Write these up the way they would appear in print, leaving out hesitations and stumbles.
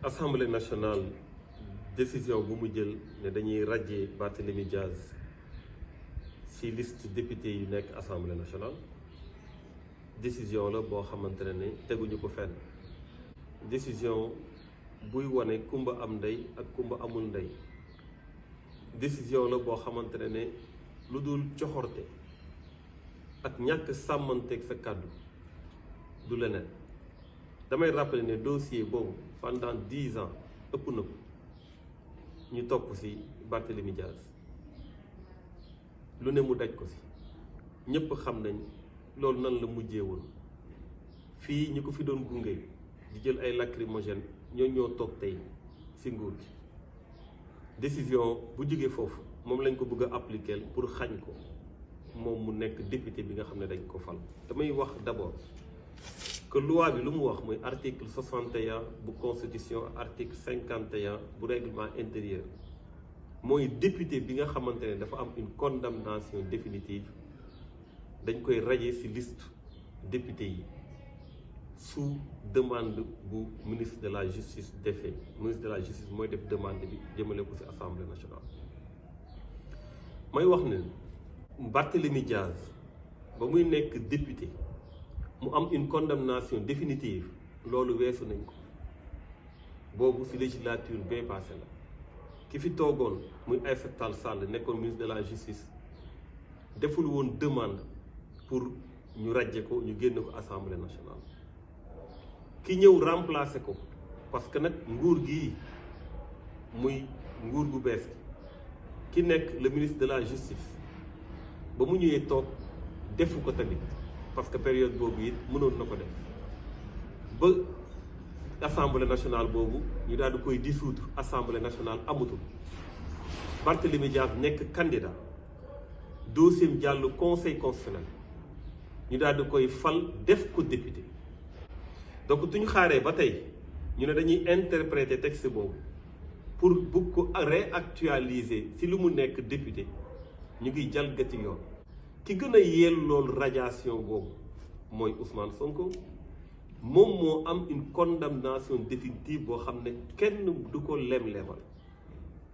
Assemblée nationale décision bu mu jël ne dañuy radier Barthélémy Diaz ci liste député yu nekk Assemblée nationale décision la boo xamante ne teguñu ko fenn décision buy wane kumba am ndey ak kumba amul ndey décision la boo xamante ne lu dul coxorte ak ñàkk sàmmanteeg sa kàddu du leneen damay rappeler ne dossier boobu pendant 10 ans ëpp na ko ñu topp ci Barthélémy Diaz lu ne mu daj ko ci ñëpp xam nañ loolu nan la mujjee woon fii ñi ko fi doon gunge di jël ay lacrymogène ñoo toog tey ci nguur gi décision bu jógee foofu moom lañ ko bëgg a appliquer pour xañ ko moom mu nekk député bi nga xam ne dañ ko fal. damay wax d'abord que loi bi lu mu wax muy article 61 bu constitution article 51 bu règlement intérieur mooy député bi nga xamante ne dafa am une condamnation définitive dañ koy radier ci liste député yi sous demande bu ministre de la justice defee ministre de la justice mooy def demande bi jëmale ko ci assemblée nationale. may wax ne Barthélémy Diaz ba muy nekk député mu am une condamnation définitive loolu weesu nañ ko boobu ci législature bee passé la ki fi toogoon muy Aïssata Tall Sall nekkoon ministre de la justice deful woon demande pour ñu radier ko ñu génn ko assemblée nationale ki ñëw remplacer ko parce que nag nguur gii muy nguur gu bees ki nekk le ministre de la justice ba mu ñëwee toog defu ko tamit parce que période boobu it mënoon na ko def ba assemblée nationale boobu ñu daal di koy dissoudre assemblée nationale amatul Barthélémy Diaz nekk candidat dossier jàll conseil constitutionnel ñu daal di koy fal def ko député donc duñu xaaree ba tey ñu ne dañuy interpréter texte boobu pour bëgg ko réactualiser ci lu mu nekk député ñu ngi jalgati yoon ki gën a yellool radiation boobu mooy Ousmane Sonko moom moo am une condamnation définitive boo xam ne kenn du ko lem-lemal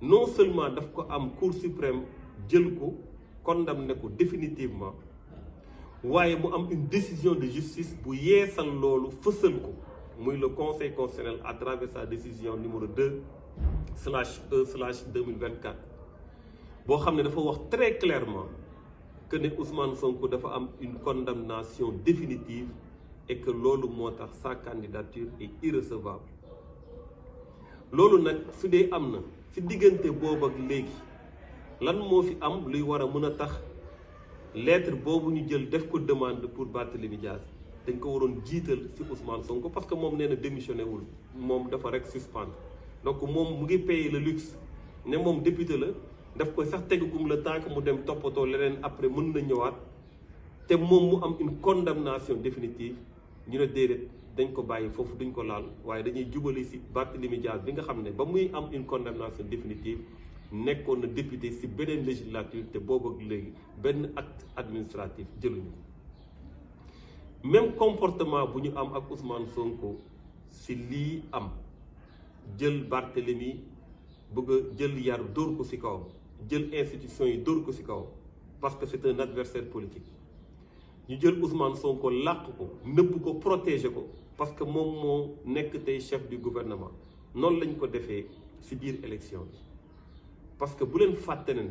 non seulement daf ko am cour suprême jël ko condamné ko définitivement waaye mu am une décision de justice bu yeesal loolu fësal ko muy le conseil constitutionnel à travers sa décision numéro 2/E/2024 boo xam ne dafa wax très clairement que ne Ousmane Sonko dafa am une condamnation définitive et que loolu moo tax sa candidature est irrecevable loolu nag su dee am na ci diggante boobu ak léegi lan moo fi am luy war a mën a tax lettre boobu ñu jël def ko demande pour Barthélémy Diaz dañ ko waroon jiital ci Ousmane Sonko parce que moom nee na démissionné wul moom dafa rek suspendre donc moom mu ngi payer le luxe ne moom député la daf koy sax tegagum le temps que mu dem toppatoo leneen après mën na ñëwaat te moom mu am une condamnation définitive ñu ne déedéet dañ ko bàyyi foofu duñ ko laal waaye dañuy jubali ci Barthélémy Diaz bi nga xam ne ba muy am une condamnation définitive nekkoon na député ci beneen législature te boobu ak léegi benn acte administratif jëluñu ko même comportement bu ñu am ak Ousmane Sonko ci lii am jël Barthélémy bëgg a jël yar dóor ko ci kawam jël institution yi dóor ko ci kawam parce que c'est un adversaire politique ñu jël Ousmane Sonko làq ko nëbb ko protéger ko parce que moom moo nekk tey chef du gouvernement noonu lañ ko defee ci biir élection bi parce que bu leen fàtte ne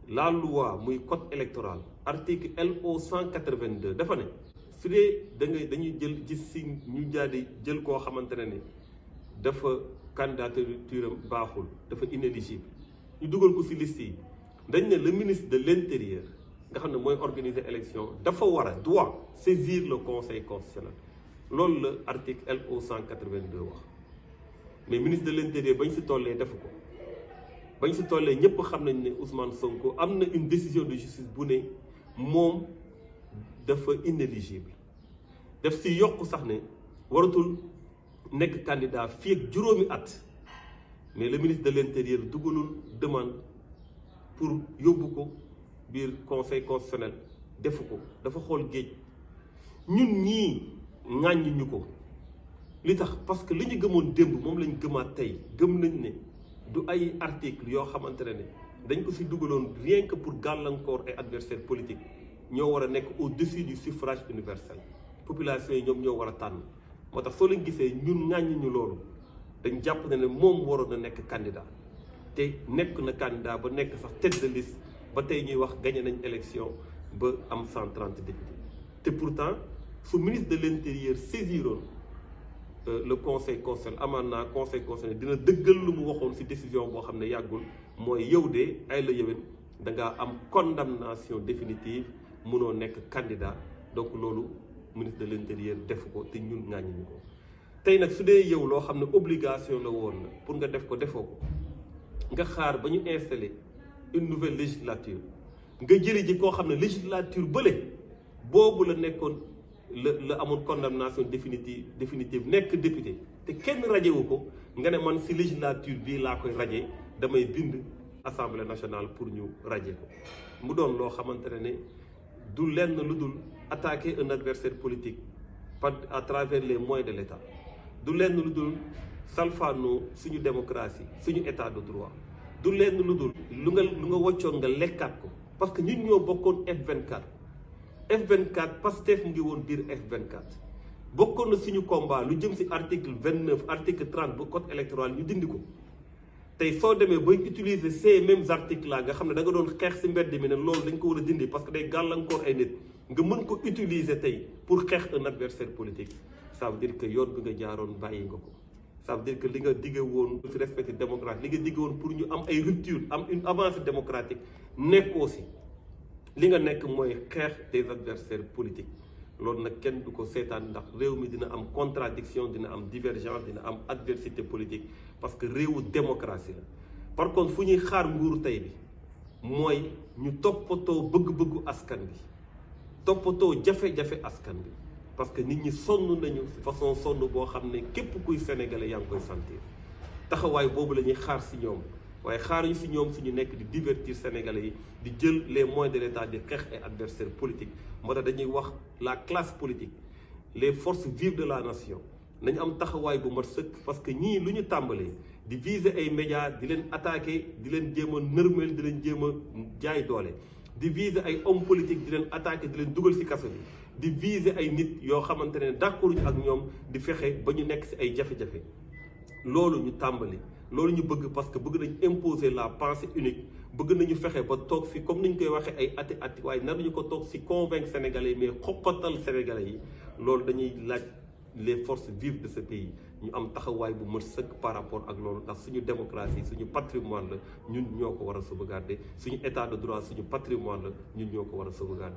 la loi muy code électoral article LO 182 dafa ne su dee dañuy jël gis ci ñu jaadi jël koo xamante ne dafa candidature am baaxul dafa inéligible ñu dugal ko ci liste yi dañ ne le ministre de l'intérieur nga xam ne mooy organiser élection dafa doit saisir le conseil constitutionnel loolu la article LO 182 wax mais ministre de l'intérieur bañ ci tollee defu ko bañ ci tollee ñëpp xam nañ ne Ousmane Sonko am na une décision de justice bu ne moom dafa inéligible def ci yokk sax ne waratul nekk candidat fii ak juróomi at mais le ministre de l'intérieur dugalul demande pour yóbbu ko biir conseil constitutionnel defu ko dafa xool géej ñun ñii ŋàññi ñu ko li tax parce que li ñu gëmoon démb moom lañ gëmaat tey. Gëm nañ ne du ay article yoo xamante ne dañ ko si dugaloon rien que pour gàllankoor ay adversaires politiques ñoo war a nekk au-dessus du suffrage universel. Population yi ñoom ñoo war a tànn moo tax soo leen gisee ñun ŋàññi ñu loolu dañ jàpp ne moom waroon na nekk candidat te nekk na candidat ba nekk sax tête de liste ba tey ñuy wax gagné nañ élection ba am 130 députés te pourtant su ministre de l'intérieur saisiroon le conseil constitutionnel amaan naa conseil constitutionnel dina dëggal lu mu waxoon ci décision boo xam ne yàggul mooy yow de ay la yëwen da ngaa am condamnation définitive mënoo nekk candidat donc loolu ministre de l'intérieur def ko te ñun ŋàññi ñu ko. tey nag su dee yow loo xam ne obligation la woon na pour nga def ko defoo ko nga xaar ba ñu installer une nouvelle législature nga jëli ji koo xam ne législature bële boobu la nekkoon la amoon condamnation définitive nekk député te kenn rajewu ko nga ne man si législature bii laa koy raje damay bind assemblée nationale pour ñu raje ko mu doon loo xamante ne du lenn lu dul attaquer un adversaire politique par à travers les moyens de l'État du lenn lu dul salfaanoo suñu démocratie suñu état de droit du lenn lu dul lu nga woccoon nga lekkaat ko parce que ñun ñoo bokkoon F24 Pastef mu ngi woon biir F24 bokkoon na suñu combat lu jëm ci article 29 article 30 bu code électoral ñu dindi ko tey soo demee bay utiliser ces mêmes articles là nga xam ne da nga doon xeex ci mbedd mi ne loolu dañ ko war a dindi parce que day gàllankoor ay nit nga mën ko utiliser tey pour xeex un adversaire politique ça veut dire que yoon bi nga jaaroon bàyyi nga ko ça veut dire que li nga digge woon ci respecter démocratie li nga digge woon pour ñu am ay rupture am une avancée démocratique nekkoo ci li nga nekk mooy xeex des adversaires politiques loolu nag kenn du ko seetaan ndax réew mi dina am contradiction dina am divergence dina am adversité politique parce que réewu démocratie la. par contre fu ñuy xaar nguur tey bi mooy ñu toppatoo bëgg-bëggu askan bi toppatoo jafe-jafe askan bi parce que nit ñi sonn nañu façon sonn boo xam ne képp kuy sénégalais yaa ngi koy sentir taxawaay boobu la ñuy xaar ci ñoom. waaye xaaruñu ci ñoom suñu nekk di divertir sénégalais yi di jël les moyens de l'État di xeex ay adversaires politiques moo tax dañuy wax la classe politique les forces vives de la nation nañu am taxawaay bu mat sëkk parce que ñii lu ñu tàmbalee di viser ay médias di leen attaquer di leen jéem a nërmeel di leen jéem a jaay doole di viser ay hommes politiques di leen attaquer di leen dugal ci kaso bi di viser ay nit yoo xamante ne d'accorduñu ak ñoom di fexe ba ñu nekk ci ay jafe-jafe loolu ñu tàmbali. loolu ñu bëgg parce que bëgg nañ imposer la pensée unique bëgg nañu fexe ba toog fi comme ni ñu koy waxee ay ati waaye naruñu ko toog ci convaincre sénégalais yi mais xoqatal sénégalais yi loolu dañuy laaj les forces vives de ce pays ñu am taxawaay bu mat sëkk par rapport ak loolu ndax suñu démocratie suñu patrimoine la ñun ñoo ko war a sauvegarder suñu état de droit suñu patrimoine la ñun ñoo ko war a sauvegarder